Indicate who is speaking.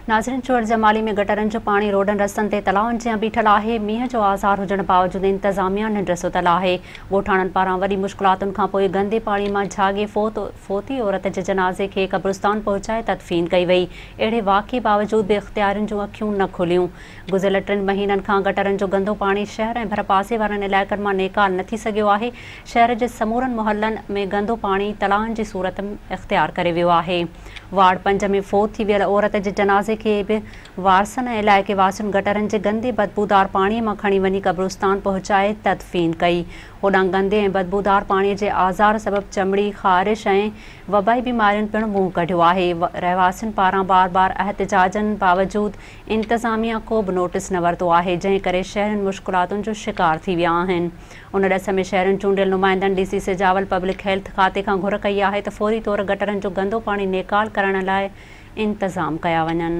Speaker 1: ناظرين چوهڙ جمالي ۾ گٽرن جو پاڻي روڊن رستن تي تلائن جيان بيٺل آهي، مينهن جو آزار هجڻ باوجود انتظاميا ننڊ ستل آهي، ڳوٺاڻن پاران وڏي مشڪلاتن کانپوء گندي پاڻي مان جهاڳي فوت فوتي عورت جي جنازي کي قبرستان پهچائي تدفين ڪئي وئي، اهڙي واقعي باوجود به اختيارين جون اکيون نه کليون، گذريل ٽن مهينن کان گٽرن جو گندو پاڻي شهر ۽ ڀرپاسي وارن علائقن مان نيڪال نه ٿي سگهيو آهي، شهر جي سمورن محلن ۾ گندو پاڻي تلائن جي صورت اختيار ڪري ويو آهي. وارڊ 5 ۾ فوت ٿي ويل عورت جي جنازي کي به وارثن ۽ علائقي واسين گٽرن جي گندي بدبودار پاڻي مان کڻي وڃي قبرستان پهچائي تدفين ڪئي. هوڏانهن گندي ۽ بدبودار پاڻي جي آزار سبب چمڙي خارش ۽ وبائي بيمارين پڻ منهن ڪڍيو آهي. رهواسين پاران بار بار احتجاجن باوجود انتظاميا ڪو به نوٽيس نه ورتو آهي، جنهن ڪري شهرين مشڪلاتن جو شڪار ٿي ويا آهن. ان ڏس ۾ شهرين چونڊيل نمائندن D C Sujawal public health کاتي کان گهر ڪئي آهي ته فوري طور گٽرن جو گندو پاڻي نيڪال ڪرڻ لاء انتظام ڪيا وڃن.